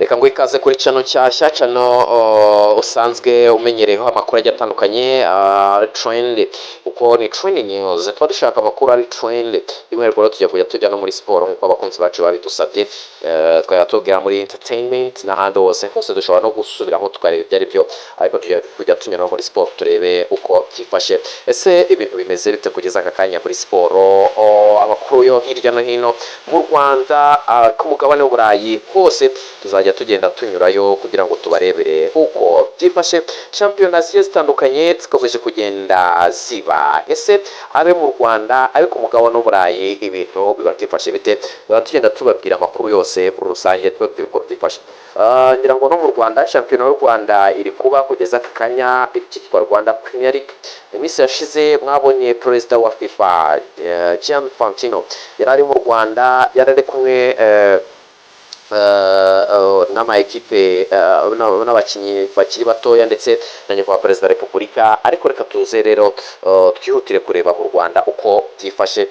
Reka ngo ikaze kuri channel nshyashya, channel usanzwe umenyereyeho amakuru agiye atandukanye trend, kuko ni trending news. Tuba dushaka amakuru ari trend. By'umwihariko rero tujya kujya tujya no muri siporo nk'uko abakunzi bacu babidusabye. Twajya tubwira muri entertainment n'ahandi hose hose, dushobora no gusubiramo tukareba ibyo ari byo, ariko tujya kujya tunyura no muri siporo turebe uko byifashe. Ese ibintu bimeze bite kugeza aka kanya muri siporo? Amakuru yo hirya no hino mu Rwanda, ku mugabane w'Uburayi hose tuzajya tugenda tunyurayo kugira ngo tubarebere uko byifashe. Shampiyona zigiye zitandukanye zikomeje kugenda ziba. Ese abe mu Rwanda, abe ku mugabane w'Uburayi, ibintu biba byifashe bite? Tuba tugenda tubabwira amakuru yose muri rusange, tubabwira uko byifashe. Ngira ngo no mu Rwanda, shampiyona y'u Rwanda iri kuba kugeza aka kanya, icyitwa Rwanda Premier League. Mu minsi yashize mwabonye perezida wa FIFA, Gianni Infantino, yari ari mu Rwanda, yari ari kumwe n'ama ekipe n'abakinnyi bakiri batoya ndetse na nyakubahwa Perezida wa Repubulika. Ariko reka tuze rero twihutire kureba mu Rwanda uko byifashe.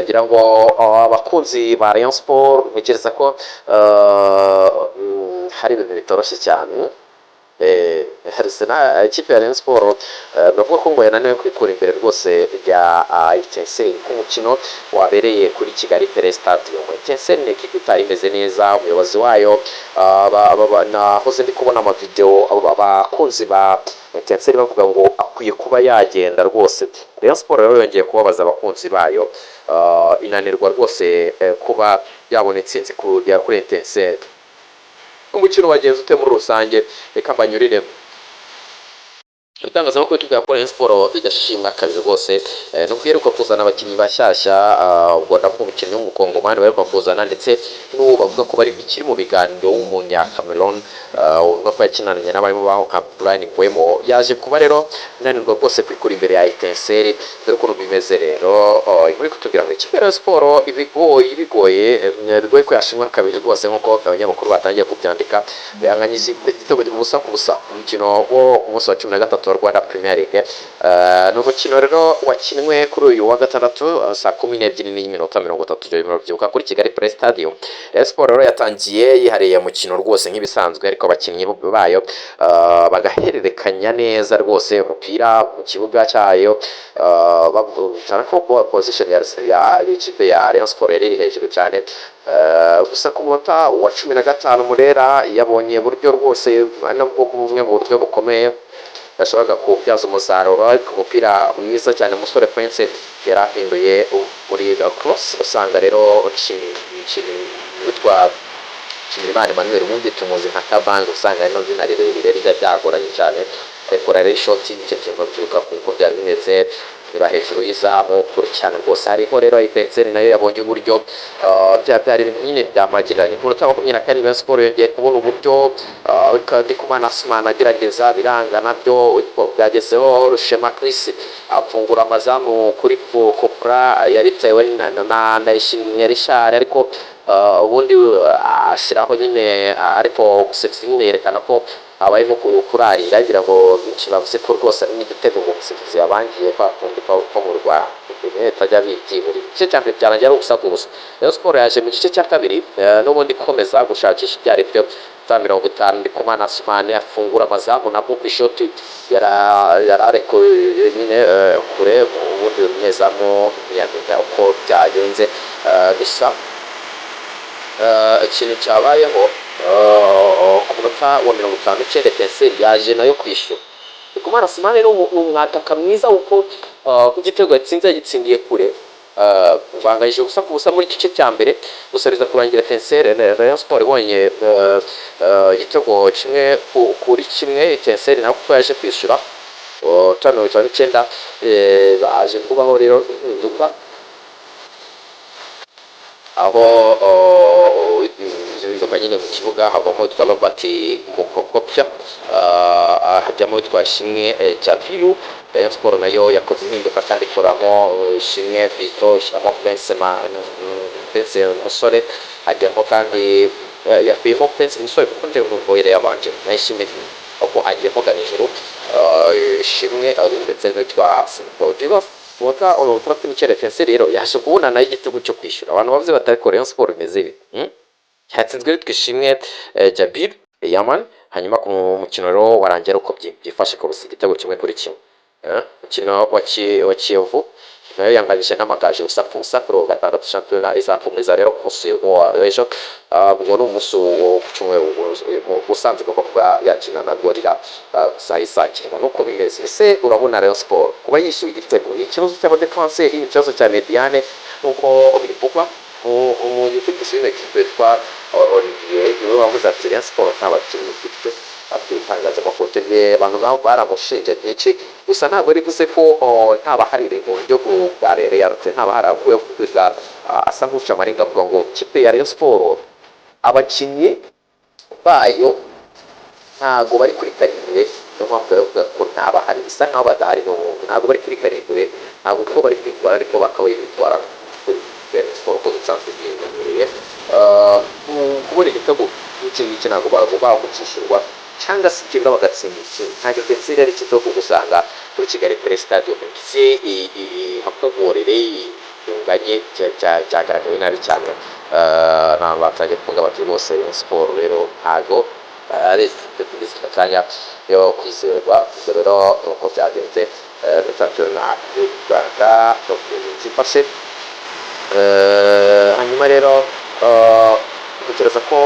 Ngira ngo abakunzi ba Rayon Sport, ntekereza ko hari ibintu bitoroshye cyane. Arsenal, ikipe ya Rayon Sport, bavuga ko ngo yananiwe kwikura imbere rwose rya Etincelle ku mukino wabereye kuri Kigali Pele Stadium. Etincelle ni ekipe itari imeze neza, umuyobozi wayo nahoze ndi kubona amavideo, abakunzi ba Etincelle bavuga ngo akwiye kuba yagenda rwose. Rayon Sport rero yongeye kubabaza abakunzi bayo, inanirwa rwose kuba yabona intsinzi kuri Etincelle. Umukino wagenze ute muri rusange? Reka mbanyuriremo. Ibitangazamakuru bitubwira ko Rayon Sport idashimwa kabiri rwose, nubwo iheruka kuzana abakinnyi bashyashya. Ubwo ndavuga umukinnyi w'Umukongomani baheruka kuzana, ndetse n'uwo bavuga ko bari bikiri mu biganiro w'Umunya-Cameroon, uvuga ko yakinanye n'abarimo baho nka Brian Mbeumo. Yaje kuba rero inanirwa rwose kwikura imbere ya Etincelle. Dore ukuntu bimeze rero, inkuru iri kutubwira ngo ikipe ya Rayon Sport ibigoye bigoye, bigoye ko yashimwa kabiri rwose, nk'uko abanyamakuru batangiye kubyandika. Yanganyije igitego 0-0 umukino wo ku munsi wa 13 wa Rwanda Premier League. Ni umukino rero wakinwe kuri uyu wa gatandatu, saa 12:30, murabyibuka, kuri Kigali Pele Stadium. Rayon Sport rero yatangiye yihariye umukino rwose nk'ibisanzwe, ariko abakinnyi bayo bagahererekanya neza rwose umupira mu kibuga cyayo, cyane ko ball possession ya ikipe ya Rayon Sport yari iri hejuru cyane. Gusa ku munota wa 15 Murera yabonye buryo rwose, ari nabwo bumwe mu buryo bukomeye yashoboraga kubyaza umusaruro, ariko umupira mwiza cyane umusore Prince yari ahinduye muri cross, usanga rero witwa Nshimirimana Emmanuel, ubundi tumuzi nka Kabange, usanga rino zina rirerire rijya byagoranye cyane, rekura rero ishoti. Icyo kintu byuka kuko byari bimeze biba hejuru y'izamu kure cyane rwose. Hariho rero Etincelle nayo yabonye uburyo, byari ibintu nyine byamagiranye. Ku munota wa 27 Rayon Sport yongeye kubona uburyo, Ndikumana Asumani agerageza biranga, nabyo byagezeho Rushema Chris afungura amazamu kuri Kopra yaritewe na Ndayishimiye Richard, ariko ubundi ashyiraho nyine, ariko umusifuzi nyine yerekana ko habayemo kurarira. Ngira ngo benshi bavuze ko rwose ari n'igitego umusifuzi yabangiye, kwa kundi ko mu Rwanda bitajya bibyibura. Igice cya mbere byarangiye ari ubusa ku busa. Rayon Sport yaje mu gice cya kabiri n'ubundi ikomeza gushakisha ibyo ari byo. Saa 50 Ndikumana Asumani afungura amazamu nabwo ku ishoti yari arekuye nyine kure, ubundi umunyezamu ntiyamenya uko byagenze. Gusa ikintu cyabayeho, ku munota wa 59 Etincelle yaje nayo kwishyura. Ndikumana Asumani ni umwataka mwiza, kuko ku gitego yatsinze yagitsindiye kure. Banganyije 0-0 muri gice cya mbere, gusa biza kurangira Etincelle, Rayon Sport ibonye igitego 1-1. Etincelle nawe kuko yaje kwishyura ta 59, baje kubaho rero impinduka, aho impinduka nyine mu kibuga havamo witwa Robert Mukokopya, hajyamo witwa Shimwe Javiru. Rayon Sport nayo yakoze impinduka kandi ikuramo Shimwe Vito, ishyiramo Prince Musore, hajyamo kandi yakuyemo Prince Musore kuko njyewe numva yari yabanje nayo Shimwe, ahubwo hagiyemo Ganijuru Shimwe ndetse n'uwitwa Simba. Munota wa 69 Etincelle rero yaje kubona nayo igitego cyo kwishyura. Abantu bavuze bati: "Ariko Rayon Sport imeze bite?" Cyatsinzwe witwa Ishimwe Jabir Yaman. Hanyuma ku mukino rero warangiye ari uko byifashe kabisa, igitego 1-1. Umukino wa Kiyovu nayo yanganyije n'Amagaju 0-0 kuri uwo gatandatu. Shampiyona izakomeza rero ku munsi w'ejo. Ubwo ni umunsi wo ku cyumweru, ubusanzwe igomba kuba yakina na Gorilla saa y'i saa cyenda, nuko bimeze. Ese urabona Rayon Sport kuba yishyuwe igitego ni ikibazo cy'abadefanseri, ni ikibazo cya médiane nk'uko bivugwa? Umuvugizi w'ino kipe witwa Olivier niwe wavuze ati: "Rayon Sport nta bakinnyi ifite." Abwira itangazamakuru. Icyo gihe abantu baramushinje byinshi, gusa ntabwo bivuze ko nta bahari mu buryo bwa réalité, nta bahari, ahubwo yavugaga asa nk'uca amarenga, avuga ngo ikipe ya Rayon Sport abakinnyi bayo ntago bari kuri calibre. Niyo mpamvu yavuga ko nta bahari, bisa nkaho badahari n'ubundi, ntabwo bari kuri calibre, ntabwo uko bari kwitwara ariko bakabaye bitwara kuri Rayon Sport uko dusanzwe tubimenyereye. Kubona igitego nk'iki ngiki ntabwo bagomba kucyishyurwa, cyangwa se ikibura bagatsinda ikindi. Nta defense ari ikipe yo kugusanga kuri Kigali Pele Stadium ndetse hakugorere yunganye, cyagaragaye nabi cyane. Ntabwo batangiye kuvuga bati rwose Rayon Sport rero ntago ari ikipe kugeza aka kanya yo kwizerwa. Ubwo rero ni uko byagenze muri shampiyona y'u Rwanda byifashe. Hanyuma rero ntekereza ko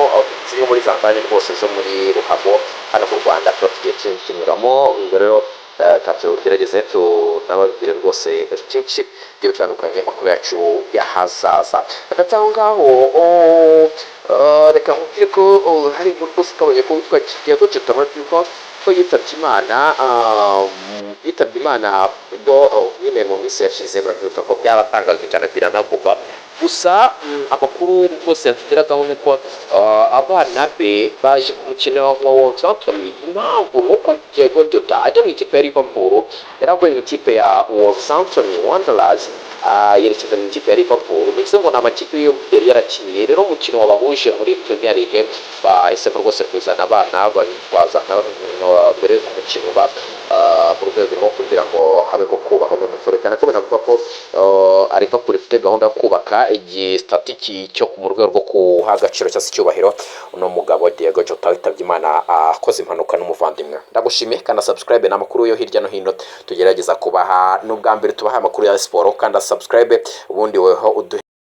zimwe muri za mvane rwose zo muri ruhago hano mu Rwanda tuba tugiye tunyuramo. Ubwo rero reka tugerageze tunababwire rwose byinshi bigiye bitandukanye, amakuru yacu y'ahazaza. Hagati aho ngaho reka nkubwire ko hari inkuru rwose twabonye ko witwa Diego Jota ko yitabye Imana. Yitabye Imana ubwo nyine mu minsi yashize, murabyibuka ko byaratangajwe cyane, biranavugwa. Gusa amakuru rwose yatugeragaho ni uko abana be baje ku mukino wa Wolverhampton. Impamvu ni uko Diego Jota ajya mu ikipe ya Liverpool yari avuye mu ikipe ya Wolverhampton Wanderers, yerekeza mu ikipe ya Liverpool, bivuze ngo ni amakipe yombi yari yarakiniye. Rero umukino wabahuje muri Premier League, bahisemo rwose kuzana abana babitwaza nka mbere y'uko umukino uba, mu rwego rwo kugira ngo habeho kubaha uno musore, cyane ko binavuga ko Liverpool ifite gahunda yo kubaka igisitati cyo mu rwego rwo kuha agaciro cyangwa se icyubahiro uno mugabo Diego Jota witabye Imana akoze impanuka n'umuvandimwe. Ndagushimiye, kanda subscribe, ni amakuru yo hirya no hino tugerageza kubaha. N'ubwa mbere tubaha amakuru ya siporo. Kanda subscribe, ubundi weho uduhe